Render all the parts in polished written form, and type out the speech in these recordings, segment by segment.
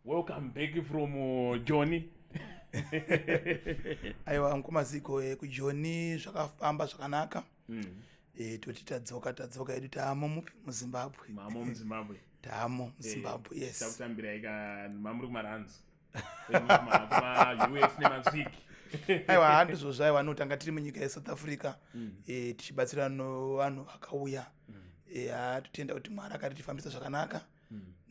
Welcome back from Joni. Aiwa, mukoma Zigo, kuJoni zvakafamba zvakanaka. Toti tadzoka, tadzoka edu, taamo mupi? MuZimbabwe. Mamo muZimbabwe. Taamo muZimbabwe, yes. Takutambirai ka mamuri kumaranzi. Kuma US nematsiki. Aiwa, handizvo, aiwa, notanga tiri munyika yeSouth Africa, tichibatsira vanhu vakauya. Totenda kuti Mwari akatitifambisa zvakanaka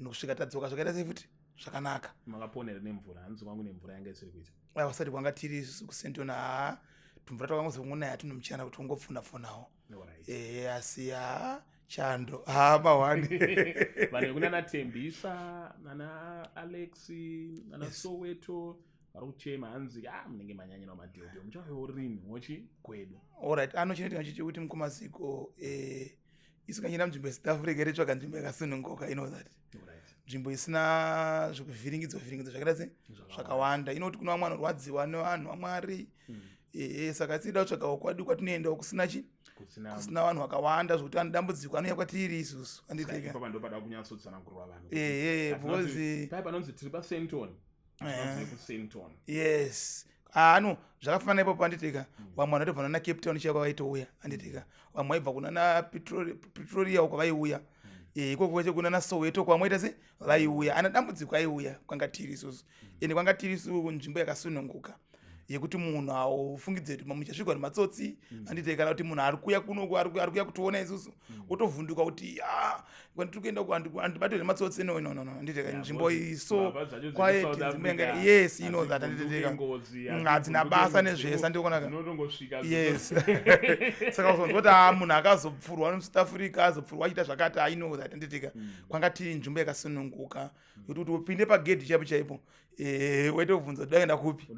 nokusvika tadzoka zvakaita sei futi zvakanaka. Makaponera nemvura? Hanzi kwangu nemvura yanga isiri kuita. Aiwa, vasati kwanga tiri isusu kuSentona, haa, tumvura twakangozongonaya tunomuchana kuti ungopfuna-pfunawo. Asi ha, chando haa, mahwani. Vanhu vekunana Tembisa, nana Alex, nana Soweto vari kuchema, hanzi a munenge manyanyira madhedhe, muchauyawo rini wochi kwedu? Alright, ano chinoitika chechekuti, mukoma Zigo, isu kanyenda munzvimbo yeSouth Africa iritsvaga nzvimbo yakasununguka, you know that, nzvimbo isina zvekuvhiringidzwa vhiringidzwa zvakaita se zvakawanda, inoti kuna vamwe vanorwadziwa nevanhu vaMwari. Saka tida kutsvagawo kwadi kwatinoendawo kusina chi kusina vanhu vakawanda, zvokuti vane dambudziko anouya kwatiri isusu, anditeka. Ipapa ndopada kunyatsotsanangurwa vanhu. Ehe, because pai panonzi tiri paSenton, kuSenton. Yes, ano zvakafanana ipapo, anditeka. Vamwe vanotobva nana Cape Town chaiko vaitouya, anditeka. Vamwe vaibva kunana Pretoria uko vaiuya. Ikoko kwese kunana Soweto kwamwaita se vaiuya, ana dambudziko aiuya kwanga tiri isusu. Ende kwanga tiri isusu nzvimbo yakasununguka yekuti munhu haufungidze kuti muchasvikwa nematsotsi, andite, kana kuti munhu ari kuuya kunoku ari kuuya kutiona isusu wotovhunduka kuti a kwandiri kuenda uku handibatwe nematsotsi. No, no, no, no, anditeka. Nzvimbo iyi so quiet, nzvimbo yanga, yes, you know that, anditeka. Hadzina basa nezvese, andikuonaka. Yes, saka uzonzwa kuti a munhu akazopfurwa muSouth Africa, azopfurwa achiita zvakati, I know that, anditika. Kwanga tiri nzvimbo yakasununguka yekuti kuti upinde pagedhi chaipo chaipo, waite kubvunza kuti daenda kupi.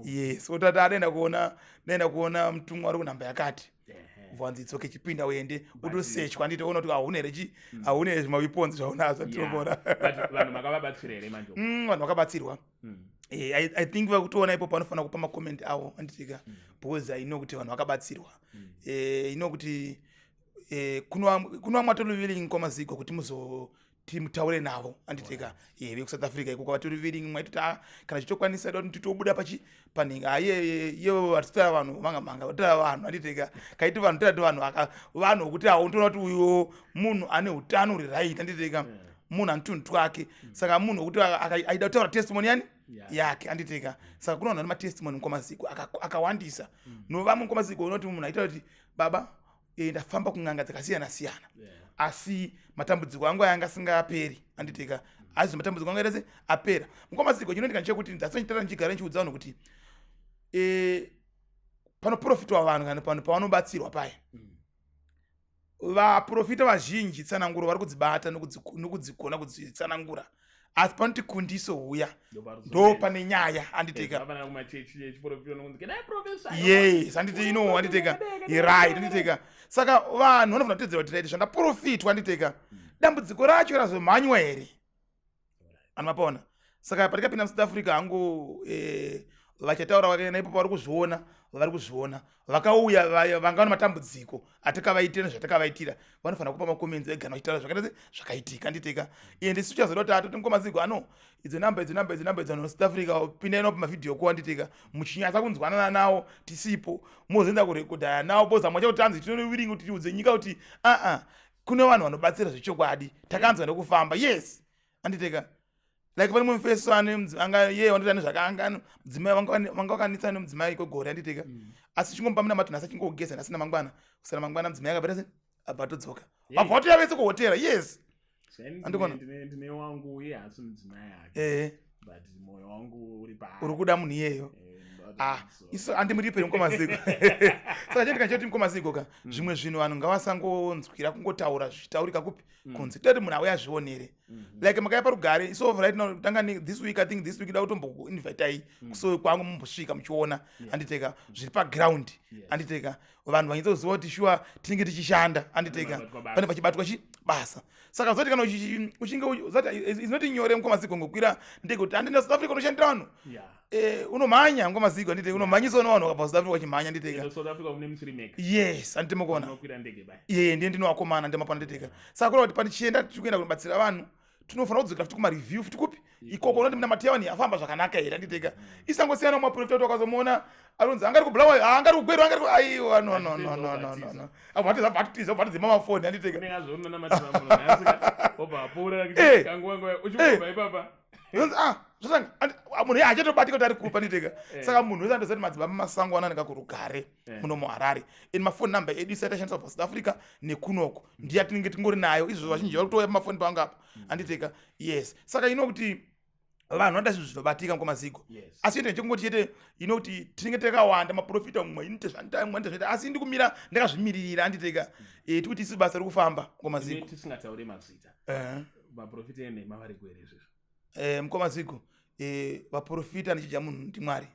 Yes, wotati adaenda kuona, ndaenda kuona mutumwa ari kunhamba yakati, bvanzi it's okay, chipinda uende, utosechwa, nditoona kuti hauna here chi hauna here zvimaweapons zvaunazvo, tinoona. Vanhu makavabatsira here manje? Vanhu vakabatsirwa. I think vakutoona ipo panofanira kupa macomment avo, anditika, because I know kuti vanhu vakabatsirwa. I know kuti kuno vamwe vatori willing kwamazigo kuti muzo timutaure navo, anditika, vekuSouth Africa ikoko vatori willing, mwaitoti a kana chichokwanisa da kuti titobuda pachi panhinga iye iyo vatitotora vanhu vanga manga vatora vanhu, anditika, kaiti vanhu tati vanhu vanhu vokuti hautoona kuti uyo munhu ane utano uri right, anditika, munhu ane tunhu twake. Saka munhu wekuti aida kutaura testimony yani yake, anditika. Saka kuna vanhu vane matestimony mukwamaziko akawandisa. Novamwe mukwamaziko unoti munhu aita kuti baba, ndafamba kun'anga dzakasiyana siyana, asi matambudziko angu aya anga asingaperi, anditika. Asi matambudziko angu aita se apera, mukwamaziko. Chinoitika nchekuti ndasonchitara ndichigara ndichiudza vanhu kuti panoprofitwa vanhu kana pano pavanobatsirwa paya, vaprofita vazhinji tsananguro vari kudzibata nokudzigona kudzitsanangura, asi panoti kundiso huya ndo pane nyaya, anditeka. Yes, anditi ino, anditeka, right, anditeka. Saka vanhu vanofanira kutedzera kuti right, zvandaprofitwa, anditeka, dambudziko racho razomhanywa here? Vanhu mapaona. Saka patikapinda muSouth Africa hangu, vachataura vakaenda ipapo vari kuzviona, vari kuzviona. Vakauya vanga vane matambudziko atakavaitira nezvatakavaitira, vanofanira kupa macomments vegana vachitaura zvakaita se zvakaitika, anditeka. Ende isu tichazoda kuti atoti mukomaziko ano idzo namba, idzo namba, idzo namba idzo South Africa, pindai nawo pamavhidhiyo ko, anditeka, muchinyatsa kunzwanana nawo tisipo, mozoenda kurekodhaya nawo boza mwacha kuti anzi tinowiringi kuti tiudze nyika kuti aa kune vanhu vanobatsira zvechokwadi, takanzwa nekufamba. Yes, anditeka. Like pane mufeso ane anga iye wandoti ane zvakaanga mudzimai, vanga vakanetsana nemudzimai kwegore, anditeka. Asi chingomupa munamato nhasi, achingogeza nhasi namangwana, kusana mangwana mudzimai akabata se abva atodzoka, vabva vatoya vese kuhotera. Yes. Andikona. Ndine wangu iye haasi mudzimai ake, but mwoyo wangu uri paari. Uri kuda munhu iyeyo. Ah, isu andimuripe mukomaziko. Saka chendika choti mukomaziko ka, zvimwe zvinhu vanhu ngavasangonzwira kungotaura zvichitaurika kupi kunze, toti munhu auya azvionere. Like makaya parugare so right now, tanga this week, I think this week da kutomboinvitai kusowe kwangu, mumbosvika muchiona, anditeka, zviri paground, anditeka, vanhu vanyatsoziva kuti shuwa tinenge tichishanda, anditeka. Panobatwa basa. Pane pachibatwa chi basa. Saka zoti kana uchinge zati inoti nyore mukomaziko ngokwira ndege kuti andenda South Africa unoshandira vanhu. Unomhanya mukomaziko, anditeka, unomhanyiswa nevanhu vakabva South Africa vachimhanya, anditeka. Ende South Africa mune musiri mega. Yes, anditemokuona. Unokwira ndege baya. Iye ndiye ndinovakomana ndemapano, nditeka. Saka kureva kuti pandichienda tiri kuenda kunobatsira vanhu. Tinofanira kudzokera futi kumareview futi kupi ikoko, unoti minamato yavanhu yafamba zvakanaka here, anditika? Isangosiyana mumaprofita kuti wakazomuona anonzi angari kuBulawayo, angari kuGweru, angari aiwa, no, no, no, no, no, no, no, abva atiza, abva atidzima mafoni, anditika? Unenge azoona munhu nhasi, obva apfuura kanguva nguva uchingobva ipapa. Zvinonzi, ah, zvatanga. Ah, munhu iye hachatobatika kuti ari kupa, anditika? Saka munhu wese andoziva kuti Madzibaba Masango anowanika kuRugare muno muHarare, and mafoni number edu isati tashandisa kubva South Africa nekunoko ndiye atinenge tingori nayo izvozvo. Vazhinji vari kutouya pamafoni pangu apa, anditika? Yes. Saka ino kuti vanhu vanoda zvinhu zvinobatika mukwamazigo. Asi chete chekungoti chete ino kuti tinenge takawanda maprofita, mumwe inoite zvanita, mumwe inoite zvanita, asi ndikumira ndakazvimiririra, anditika? Tikuti isi basa riri kufamba mukwamazigo. Tisingataure mazita, maprofita enhema vari kuhere izvezvo? Mukoma Zigo, vaprofita andichidya munhu ndiMwari,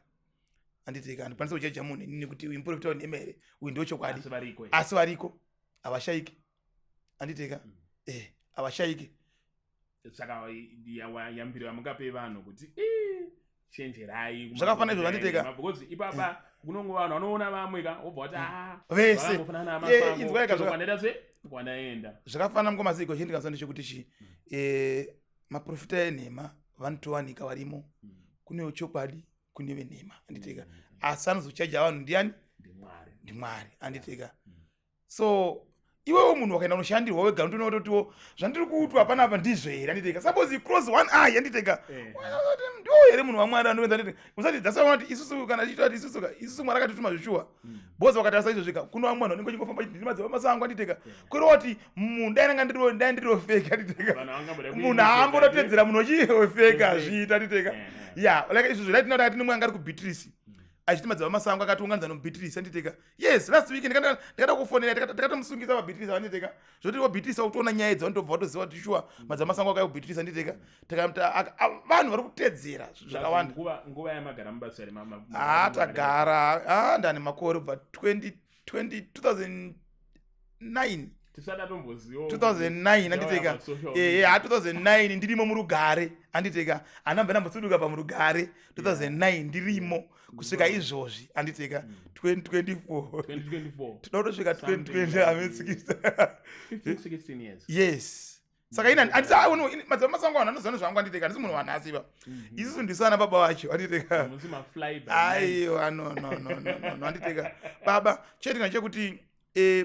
anditika? Handikwanisi kuchaja munhu inini kuti uyu muprofita wenhema here, uyu ndo chokwadi. Asi variko here? Asi variko, havashayiki, anditika? Havashayiki. Saka yambiro yamungape vanhu kuti, "Ii, chenjerai Zvakafanana izvo, vanditeka. Because ipapa kunongo vanhu vanoona vamwe ka, wobva wati, "Ah, Vese. vakangofanana Eh, inzwai ka, kwandaita se kwandaenda." Zvakafanana mukomaziko, chendingaziva ndechekuti chi maprofita enhema vanotowanika varimo. Kunewo chokwadi, kune venhema, anditika? Asi anozochaja vanhu ndiani? NdiMwari. NdiMwari, anditika? So iwewo munhu wakaenda unoshandirwa wega, unotoona kutotiwo zvandiri kuutwa panapa ndizvo here, anditika? Suppose you cross one eye, anditika? Ndo here munhu waMwari anoenza, anditi? Usati dzasaona kuti isusu kana tichita kuti isusu isusu Mwari akatituma zvishuwa, because wakatarisa izvozvika kuno vamwe vanhu vanenge vachingofamba chiti ndiri Madzibaba Masango, anditika? Kureva kuti munhu dai ndanga ndiriwo, dai ndiriwo fake, anditika? Vanhu havangamboda Munhu haambonotedzera munhu wachifake, hazviita, anditika? Ya, like izvozvo dai tinoti ati nimwe anga ari kuBeatrice achiti Madzibaba Masango akatiunganidza nomuBeatrice, anditika? Yes, last week ndikada kufonera, takatomusungisa paBeatrice, anditika? Zvoti waBeatrice wakutoona nyaya idzi, vanotobva vatoziva kuti shuwa Madzibaba Masango akauya kuBeatrice, anditika? Vanhu vari kutedzera zvakawanda. Nguva yamagara mubasa here? Ha, tagara, ha, ndane makore kubva 20 20 2009. Tisada tomboziva. 2009, anditeka? Ha, 2009 ndirimo murugare, anditeka? Handambve ndambotsuduka pamurugare. 2009 ndirimo kusvika izvozvi, anditeka? 2024. 2024. Toda kutosvika Something 2020 like ametsikisa. 15 16 years. Yes, saka ina Madzibaba Masango vanhu anoziva nezvangu, anditeka? Handisi munhu wanhasi iva, isusu ndisana baba vacho, anditeka? Musi mafly by night. Aiwa, no, no, no, no, no, no, anditeka baba. Chaitika chekuti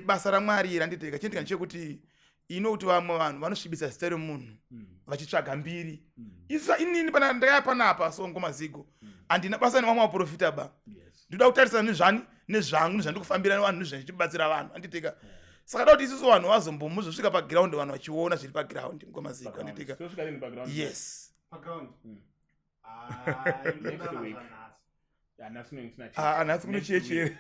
basa raMwari iri, anditeka, chaitika chekuti ino kuti vamwe vanhu vanosvibisa zita remunhu vachitsvaga mbiri. Isa inini pana ndakaya panapa, so ngomazigo handina basa nevamwe vaprofita ba. Ndoda kutarisana nezvani, nezvangu, nezvandiri kufambira nevanhu, nezvandichibatsira vanhu, anditika? Saka da kuti isusu vanhu vazombomuzosvika paground, vanhu vachiona zviri paground, ngomazigo, anditika? Tosvika rini paground? Yes. Paground? Mm. Next week. Nhasi tinenge tisina Ah, nhasi kuno Next week. chechere.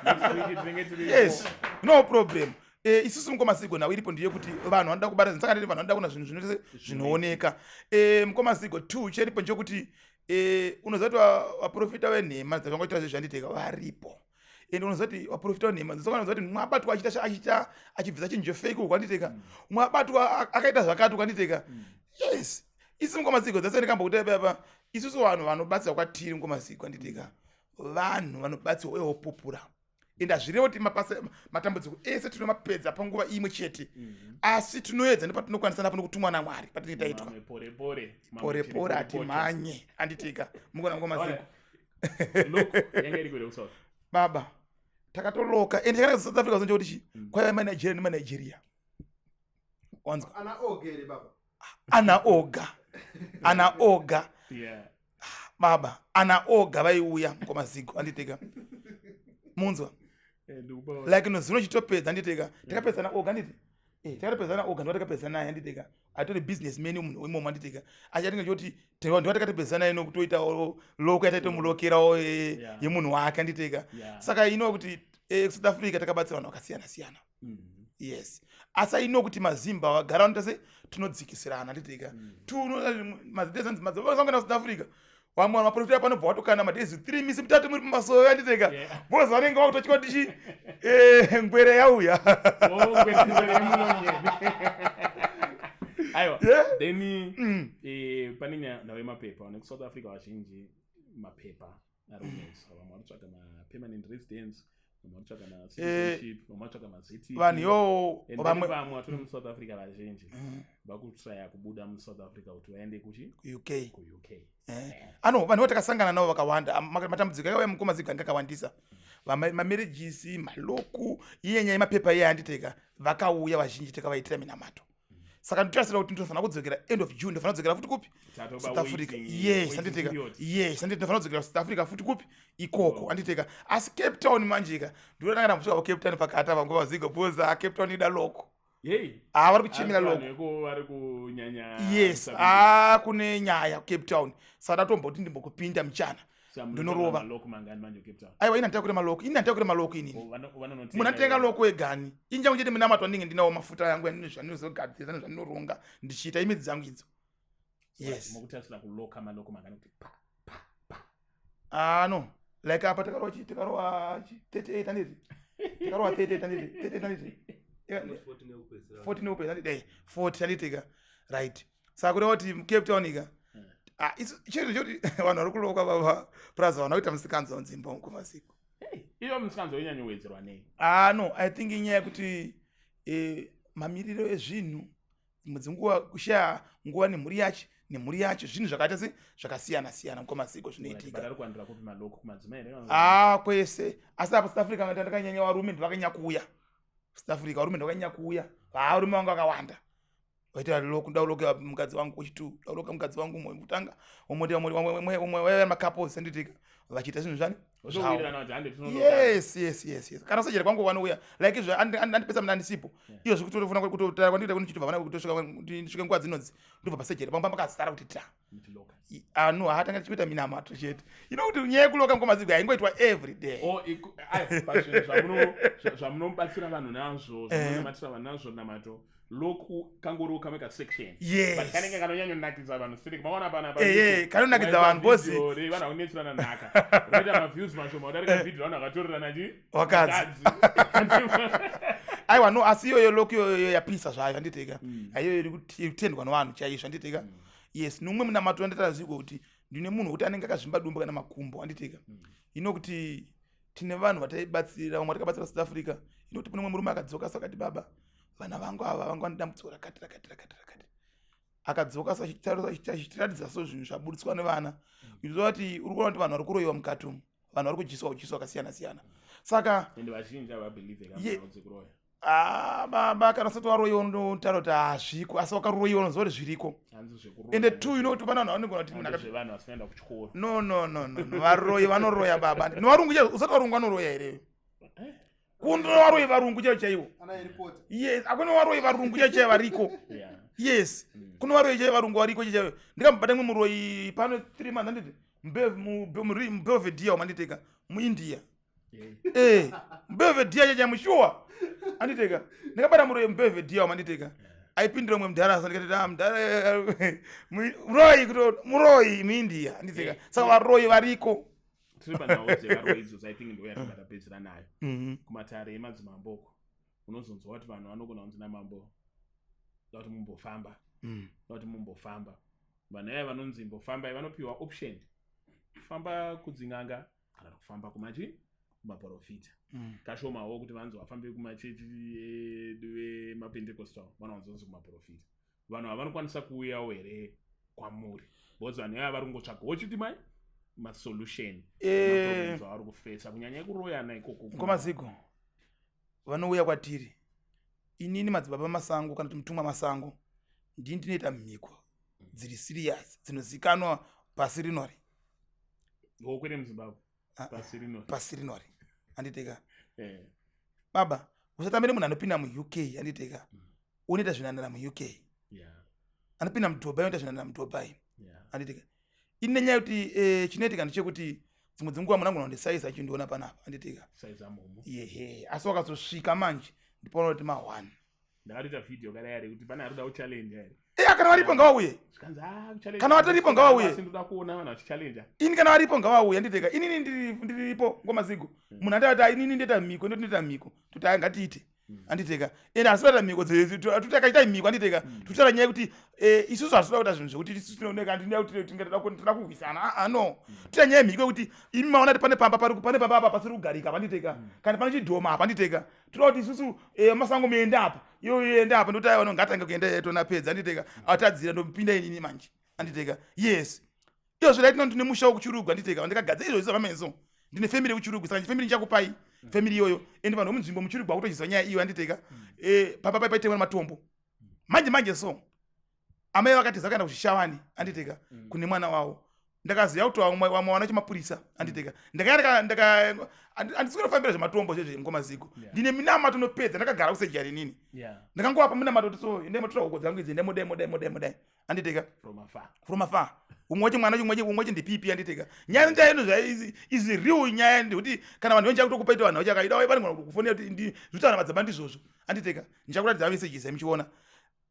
Next week tinenge tiri Yes, no problem. Isusu mukomasigo nhau iripo ndeyekuti vanhu vanoda kubata, saka nditi vanhu vanoda kuona zvinhu zvinoita zvinooneka. Mukomasigo two cheripo ndechekuti unoziva kuti vaprofita venhema dzavangoita zvezvanditeka varipo, and unoziva kuti vaprofita venhema, saka unoziva kuti mumwe abatwa achiita achiita achibvisa chinhu chefake uku, anditeka? Mumwe abatwa akaita zvakati uku, anditeka? Yes, isi mukomasigo dzase ndikambokuti papa isusu vanhu vanobatsirwa kwatiri, mukomasigo, anditeka? Vanhu vanobatsirwa uye wopupura, ende hazvirevo kuti mapasa matambudziko ese tinomapedza panguva imwe chete, asi tinoedza nepatinokwanisa napo nekutumwa naMwari patinenge taitwa. Mamwe pore pore, mamwe Pore chiri pore, pore pocho. hatimhanye, anditika? Mukona mukomasigo. Alright. Look, yanga iri kuenda kuSouth. Baba, takatoloka, ende chakanaka South Africa zonje kuti chi kwaiva maNigeria nemaNigeria, wanzwa? Ana ogere baba. Ana oga, ana oga. Baba, ana oga vaiuya mukomazigo, anditeka? Munzwa? Ndikupa. Like nozino chitopedza, anditeka? Takapedza naoga, anditi? Takatopedza naoga, ndo takapedza naye, anditeka? Atori businessman munhu imomo, anditeka? Achatinga choti ndo takatopedza naye nokutoita loko yataitomulokerawo yemunhu wake, anditeka? Saka ino kuti South Africa takabatsira vanhu vakasiyana siyana. Yes, asi ino kuti mazimba vagara vanoita se tinodzikisirana, anditika? Madzibaba South Africa vamwe vanhu vaprofita panobva watokana madays 3, misi 3 muri pamasowe, anditeka? Because vanenge vakutotya kuti chi ngwere yauya. Oh, ngwere yemunonyeni. Aiwa. Then pane nhau yemapepa nekuSouth Africa, vazhinji mapepa ari kunetsa. Vamwe vari kutsvaga mapermanent residence, vamwe vari kutsvaga macitizenship, vamwe vari kutsvaga maZTP. Vanhu ivovo And then vamwe vamwe vatori muSouth Africa vazhinji. Vakutraya kubuda muSouth Africa kuti vaende kuchi? UK. KuUK. Ano vanhu vatakasangana navo vakawanda. Matambudziko akauya, mukoma Zigo, anga akawandisa. Mamarriages, malock, iye nyaya yemapepa iye, handiteka, vakauya vazhinji, takavaitira minamato. Saka ndinotarisira kuti ndinofanira kudzokera end of June, ndofanira kudzokera futi kupi? Tatova South Africa. Yes. Waiting Handiteka. period. Yes, handiti ndinofanira kudzokera South Africa futi kupi ikoko, handiteka. Asi Cape Town manjika ndinotanga ndambosvika kuCape Town pakati apa, nguva Zigo, because Cape Town ida lock. Hey. Ah, vari kuchemera Asi lock. vanhu veko vari kunyanya Yes. stability. Ah, kune nyaya kuCape Town, saka ndatomboti ndimbokupinda muchana. Saka Ndinorova. malock mangani manje kuCape Town? Aiwa, ini handitakuita malock, ini handitakuita malock inini. Oh, vanonotenga Munhu anotenga here? lock wegani. Injangu chete minamato andinge ndinawo, mafuta yangu zvaninozogadzira nezvandinoronga ndichiita, imidzi dzangu idzo. Yes. Mukutarisira kuloka malock mangani kuti pa pa pa? Ah, no, like apa takarova chi, takarova chi 38, handiti? Takarova 38, handiti? 38, handiti? Yeah, 14 nekupedza, handiti? 40, handitika? Right, saka kureva kuti Cape Town ika, ah, chinhu chekuti vanhu vari kuloka baba praza, vanhu vakuita musikanzwa nzimba kumaziko. Hey, iyo musikanzwa inyanyowedzerwa nei? Ah, no, I think inyaya yekuti mamiriro ezvinhu, dzimwe dzenguva kushaya nguva nemhuri yacho, zvinhu zvakaita se zvakasiyana siyana, mukomaziko, zvinoitika. Vari kuwandira kupi malock? Kumadzimai here? Ah, kwese, asi apa South Africa ndakanyanya, varume ndovakanyanya kuuya. South Africa varume ndovakanyanya kuuya, varume vanga vakawanda vaita lock. Ndauloka mukadzi wangu wechitu, ndauloka mukadzi wangu umwe kutanga, umwe vaiva macouples, anditika, vachiita zvinhu zvani zvavo. Votowirirana kuti hande tinoloka. Yes, kana surgery kwangu vanouya, like izvo andipesa muna ndisipo. Iyo zvekutofuna kutotara kwandikuita kunichitobva vana kutosvika kuti ndisvike nguva dzinodzi, ndobva pasurgery pangu pamakazara kuti ta. Muchiloka. Ano haatanga tichikuita minamato chete ino kuti nyaya yekuloka ngomaziko haingoitwa every day. Oh, ai, pazvinhu zvamunobatsira vanhu nazvo, zvamunonamatira vanhu nazvo, namato lock kangoriwo kamwe kasection. Yes. But kanenge kanonyanyonakidza vanhu siriki maona pana. Kanonakidza vanhu vanhu vakunetserana nhaka, unoita maviews mashoma kudarika video vanhu vakatorerana chi Vakadzi. Aiwa, no, asi iyoyo lock iyoyo yapisa zvayo, handiteka? Aiyoyo iri kutendwa nevanhu chaizvo, handiteka? Yes, nomumwe munamato wandataura ziko kuti ndine munhu wekuti anenge akazvimba dumbu kana makumbo, handiteka? Ino kuti tine vanhu vataibatsira, vamwe vatakabatsira South Africa. Ino kuti kune mumwe murume akadzoka, so akati, "Baba, vana vangu ava vanga vane dambudziko rakati rakati rakati rakati." Akadzoka so achitiratidza so zvinhu zvaburitswa nevana. Inoziva kuti uri kuona kuti vanhu vari kuroyiwa mukati umu, vanhu vari kudyiswa kudyiswa akasiyana siyana, saka Ende vazhinji havabelieve kana dzekuroya. Ah, baba, kana usati waroyiwa unotaura kuti hazviko, asi wakaroyiwa unoziva kuti zviriko. Hanzi zvekuroya Ende two, ino kuti pana vanhu vanogona kuti munhu hanzi zvevanhu vasinaenda kuchikoro. No, varoyi vanoroya baba, nevarungu chaivo. Usati varungu vanoroya here? Kuno varoyi varungu chaivo chaivo. Ana Harry Potter. Yes, akuna varoyi varungu chaivo chaivo variko. Yes, kuno varoyi chaivo varungu variko chaivo. Ndikambobata mumwe muroyi pano 3 months, handiti, muBelvedere wamanditeka muIndia. Belvedere chacha mushuwa, anditeka. Ndakabata muroyi muBelvedere wamanditeka, aipindira umwe mudhara. Ndikati, "Ah, mudhara, muroyi kuto muroyi muIndia," anditeka. Saka varoyi variko. Tiri panhau dzevaroyi idzodzo, I think ndo yatinga tapedzera nayo. Kumatare emadzimamboko unozonzwa kuti vanhu vanogona kunzi namambo, da kuti mumbofamba, da kuti mumbofamba. Vanhu aya vanonzi imbofambai, vanopiwa option, kufamba kudzin'anga kana kufamba kumachi kumaprofita. Kashomawo kuti vanzi vafambe kumachechi edu emaPentecostal, vanowanzonzi kumaprofita. Vanhu ava vanokwanisa kuuyawo here kwamuri? Because vanhu ivava vari kungotsvagawo chiti mai masolution maproblems avari kufesa, kunyanya ekuroyana ikoko. Ngomaziko, vanouya kwatiri. Inini madzibaba Masango kana kuti mutumwa Masango, ndini ndinoita mhiko dziri serious dzinozikanwa pasi rinori. Wokwete muZimbabwe. Ah, pasi rinori. Pasi rinori, handiteka? Baba, usatambire munhu anopinda muUK, handiteka? Unoita zvinanana muUK. Anopinda muDubai unoita zvinanana muDubai. Handitika? Ine nyaya yekuti chinoitika ndechekuti dzimwe dzenguva munhu angona kundisaisa achindiona panapa, handitika? Saiza momo. Yehe, asi wakazosvika manje ndipoona kuti ma1. Ndakatoita vhidhiyo kada yari kuti pane ari kuda kuchallenge here. Iya, kana varipo ngavauye. Zvikanzi, "Ah, kuchallenge." Kana vatoripo ngavauye. Asi ndoda kuona vanhu vachichallenge. Ini kana varipo ngavauye, handiteka? Inini ndiripo, ngomazigo. Munhu andati, "Inini ndoita mhiko," ndoti ndoita mhiko, toti, "Ai, ngatiite." Anditeka ende hatisi kuita mhiko takaita mhiko, anditeka tutaura nyaya yekuti isusu hatisi kuda kuita zvinhu zvekuti isusu tinooneka ndinoda kuti tinga toda kurwisana. Aa, no, toita nyaya yemhiko yekuti imi maona kuti pane pamba pari, pane pamba apa pasiri kugarika apa, anditeka, kana pane chidhoma apa, anditeka. Toda kuti isusu masango muende apa, iwe uende apa, ndokuti aiwa, ngatange kuenda tonapedza, anditeka. Atadzira ndopinda inini manje, anditeka. Yes, izvozvo right now ndine musha wekuChirugwi, anditeka, ndikagadza izvozvo pamenso. Ndine family yekuChirugwi, saka family ndichakupai family iyoyo. Ende vanhu vemunzvimbo muChirugwi vakutoziva nyaya iyo, anditeka. Pamba pai paitemwa nematombo manje manje. So amai vakatiza kuenda kuZvishavani, anditeka, kune mwana wavo. Ndakaziva kuti vamwe vamwe vana chemapurisa, anditeka. Ndaka handisi kunofambira zvematombo zvezve, ngomaziko. Ndine minamato nopedza ndakagara kusejari inini. Ndakangovapa minamato kuti so endai matora huko dzangu idzi, endai modai, modai, modai, modai, anditeka. From afar. From afar. Umwe wacho mwana, umwe wacho ndipipi, anditeka. Nyaya nyaya ino zva is real nyaya ndekuti kana vanhu venja kutokupa ito vanhu vachakaida vanogona kukufonera kuti zvitaura madzibaba ndizvozvo, anditeka. Ndichakuratidza messages muchiona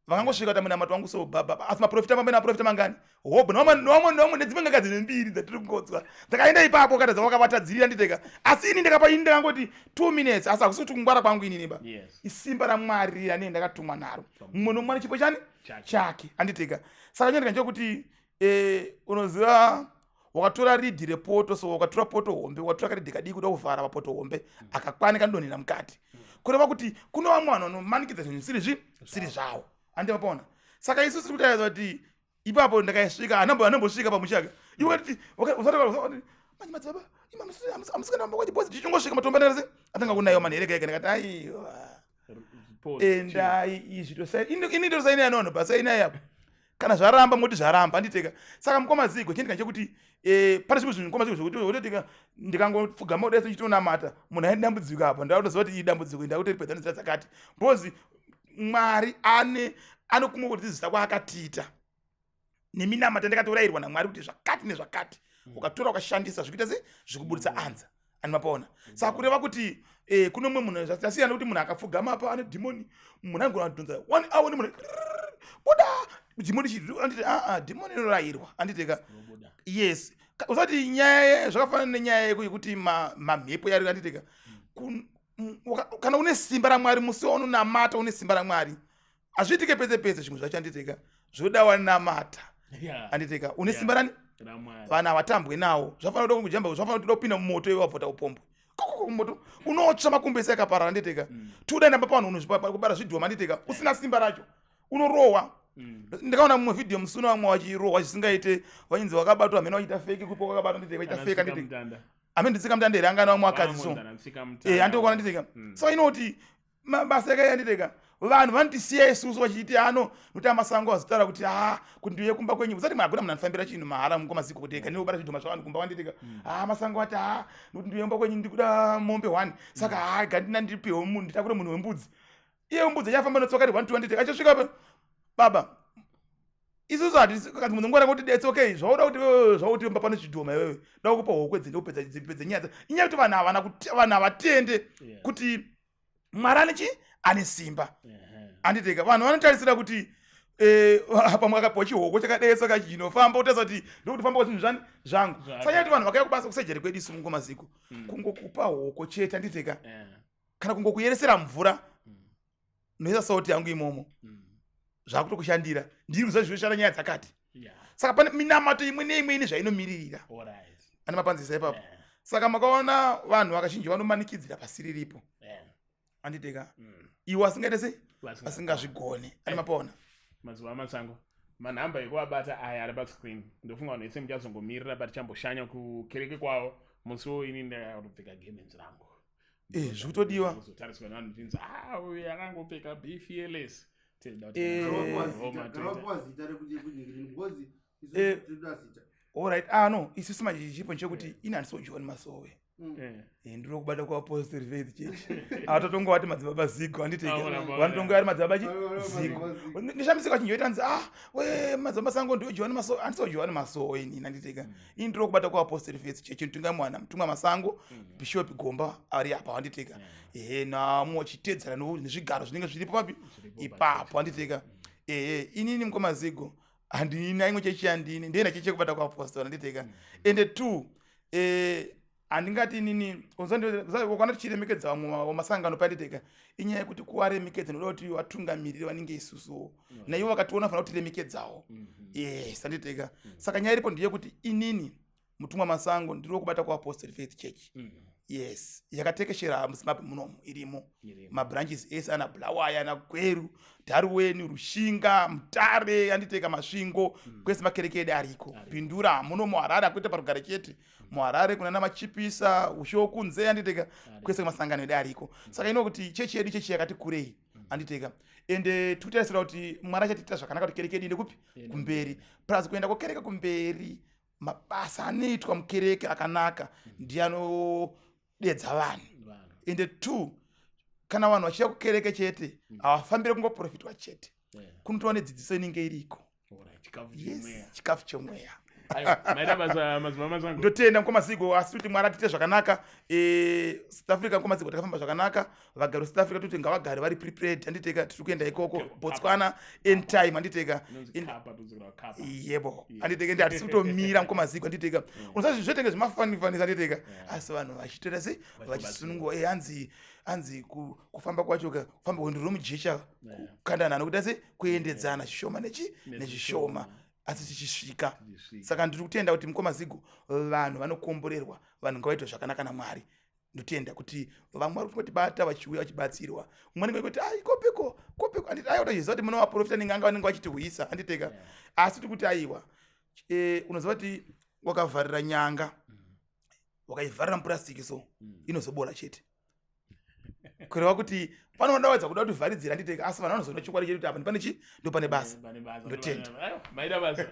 vakangosvika kuti munamato wangu so baba. Asi maprofita mamwe maprofita mangani hobho nevamwe nevamwe nevamwe nedzimwe nganga dzine mbiri dzatiri kungodzwa dzakaenda ipapo kana dzavakavatadzirira, nditeka. Asi ini ndakapa, ini ndakangoti 2 minutes, asi hakusi kuti kungwara kwangu inini ba. Isimba raMwari ranee ndakatumwa naro. Mumwe nomumwe ane chipo chani? Chake. Chake, anditeka. Saka nyandika nchekuti unoziva wakatora lid repoto, so wakatora poto hombe, wakatora kalid kadiki kuda kuvhara papoto hombe, akakwana kanodonhera mukati. Kureva kuti kune vamwe vanhu vanomanikidza zvinhu zvisiri zvisiri zvavo, andi mapaona? Saka isusu tiri kutaridza kuti ipapo ndakaisvika anambosvika pamushaka iwe kuti manje madzibaba amusikana kwachibozi tichingosvika matombo andarase atanga kunayiwa manhere ega ega. Ndikati aiwa. Pause. Endai izvi ini ndosainai nono pasainai apo. Kana zvaramba moti zvaramba, anditeka. Saka mukoma Zigo, chendika chekuti pane zvimwe zvinhu, mukoma Zigo, zvekuti wototika ndikangopfugama kudai ndichitonamata, munhu aine dambudziko apa, ndakutoziva kuti iyi dambudziko ndakutoripedza nenzira dzakati, because Mwari ane anokumwe kutidzidzisa kwaakatiita neminamata. Ndakatorayirwa naMwari kuti zvakati nezvakati ukatora ukashandisa zvikuita se zvikuburitsa anza ani mapaona. Saka kureva kuti kuno mumwe munhu zvasiyana kuti munhu akapfugama apa ane dhimoni, munhu anogona kudhonza one hour nemunhu buda dhimoni chii, anditi aa, dhimoni inorayirwa, anditeka. Robuda. Yes. Usati nyaya zvakafanana nenyaya yekuti mamhepo yari, anditeka. Kana une simba raMwari, musi waunonamata une simba raMwari, hazviitike pese pese zvimwe zvacho, anditeka. Zvoda wanamata, anditeka, une simba rani? RaMwari. Vanhu havatambwe nawo. Zvafanira kuda kujamba, zvafanira kuda kupinda mumoto iwe wabvota upombwe kokoko mumoto unotsva makumbo ese akaparara, anditeka. Tuda ndamba pavanhu unozvibara zvidhoma, anditeka, usina simba racho unorohwa. Ndakaona mumwe vhidhiyo musuna vamwe vachirohwa zvisingaite, vachinzi vakabatwa mhene vachiita fake kupo kwakabatwa, nditeka, vachiita Ana fake, Tsika anditeka. Mutanda. Amene nditsika mutanda here angana vamwe vakadzi so. Vamwe ndana Tsika Mutanda. Andikuona, nditeka. Saka inoti mabasa akaiya, nditeka, vanhu vanotisiya isusu vachiti ano nokuti amasango azitaura kuti a kuti ndiuye kumba kwenyu. Usati hakuna munhu anofambira chinhu mahara, mukoma Ziko, kuti ega ndinobata zvidhoma zvavanhu kumba, wanditeka. A masango ati a nokuti ndiuye kumba kwenyu ndikuda mombe one, saka ha gandina ndipiwe munhu nditakure munhu wembudzi, iye wembudzi achafamba netsoka ri one two, anditeka, achasvika baba isusu hatisi kanzi munhu ngwara kuti it's okay zvauda kuti wewe zvauti mba pane zvidhoma iwewe da kupa hokwe dzinde kupedza dzipedze nyaya inyaya yekuti vanhu havana kuti vanhu havatende kuti Mwari ane chi ane simba, anditeka. Vanhu vanotarisira kuti pamwe akapiwa chihoko chakadetsa kachinofamba kutarisa kuti ndokuti famba kwazvinhu zvani zvangu. Zvake. Saka kuti vanhu vakauya kubasa kusejeri kwedu isu, mungomaziko, kungokupa hoko chete, anditeka, kana kungokuyeresera mvura, noisa sauti yangu imomo, zvakutokushandira. Ndiri kuziva zvinoshanda nyaya dzakati. Saka pane minamato imwe neimwe ine zvainomiririra. Ane mapanzisa ipapo. Saka makaona vanhu vakazhinji vanomanikidzira pasiri ripo, anditeka, iwo asingaite sei, asingazvigone. Ane mapaona? Mazuva amasango manhamba ekuvabata aya ari pascreen. Ndofunga vanhu vese muchazongomirira patichamboshanya kukereke kwavo musi wo ini ndakatopfeka gemenzi rangu. Zvikutodiwa. Kuzotariswa nevanhu chinzi a uyu akangopfeka be fearless. Tenda kuti Roma toita. Garapuwa zita rekuti kunyikiri ngozi. Isu tinoda zita. Alright, ah no, isusu manje chipo nchekuti ini handisi John Masowe. Ndiri kubata kuApostle Faith Church. Avatotonga madzibaba Zigo, handiteke. Ah, ona, ona. Vanotonga vari madzibaba chi Vari Zigo. madzibaba Zigo. Ndishamisika chinhu choita nzi ah we madzibaba sango ndiwe John Masowe. Handisi John Masowe inini, handiteka. Ini ndiri kubata kuApostle Faith Church, nditunga mwana mutumwa masango, Bishop Gomba ari apa, handiteka. Ehe, namo chitedzera nezvigaro zvinenge zviripo papi? Zviripo. Ipapo, handiteka. Ehe, inini mukoma Zigo handina imwe chechi yandini, ndoenda chechi yekubata kuapostle, handiteka. Ende two Handingati inini kana tichiremekedza vamwe vamasangano panditeka, inyaya yekuti kuvaremekedza noda kuti vatungamiriri vanenge isusuwo mm. naivo vakationa fanira kutiremekedzawo. Yes, anditeka. Saka nyaya iripo ndeyekuti inini Mutumwa Masango ndiri wekubata kuApostle Faith Church. Yes, yakatekeshera muZimbabwe munomu, irimo mabranches ese ana Bulawayo, ana Gweru, Dharuweni, Rushinga, Mutare, anditeka, Masvingo. Kwese makereke edu ariko. Bindura muno muHarare, akuita parugare chete. MuHarare kuna namachipisa ushokunze, anditeka, kwese masangano edu ariko. Saka ino kuti chechi yedu chechi yakati kurei, anditeka, ende tikutarisira kuti Mwari achatiitira zvakanaka kuti kereke yedu ende kupi? Kumberi. Plus kuenda kwokereke kumberi, mabasa anoitwa mukereke akanaka ndiye anodedza vanhu. Ende two, kana vanhu vachiya kukereke chete, havafambire kungoprofitwa chete. Kunotova nedzidziso inenge iriko. Yes, chikafu chemweya. Ndotenda muKomasigo, asi kuti Mwari atiite zvakanaka. South Africa, muKomasigo, takafamba zvakanaka. Vagari veSouth Africa toti ngavagare vari prepared, anditeka, tiri kuenda ikoko. Botswana in time, anditeka, yebo, anditeka, ndi hatisi kutomira muKomasigo, anditeka. Unoza zvinhu zvetenge zvimafanifanisa, anditeka, asi vanhu vachitoita sei? Vachisunungwa. Hanzi kufamba kwacho ka kufamba kwendo romujecha, kukandana nokuita sei, kuendedzana zvishoma nechi nezvishoma, asi tichisvika. Saka ndiri kutenda kuti muKomazigo vanhu vanokomborerwa, vanhu ngavaitwe zvakanaka naMwari. Ndotenda kuti vamwe vari kutotibata vachiuya vachibatsirwa. Umwe anenge kuti ai, kopiko kopiko, anditi aiwa, toziva kuti mune vaprofita nenganga vanenge vachitihwisa, anditeka, asi tiri kuti aiwa. Unoziva kuti wakavharira nyanga, wakaivharira mupurastiki, so inozobora chete. Kureva kuti panoda kuda kuti vharidzira, anditeka, asi vanhu vanozoona chokwadi chedu kuti apa ndipane chi, ndopane basa. Ndotenda. Maita basa.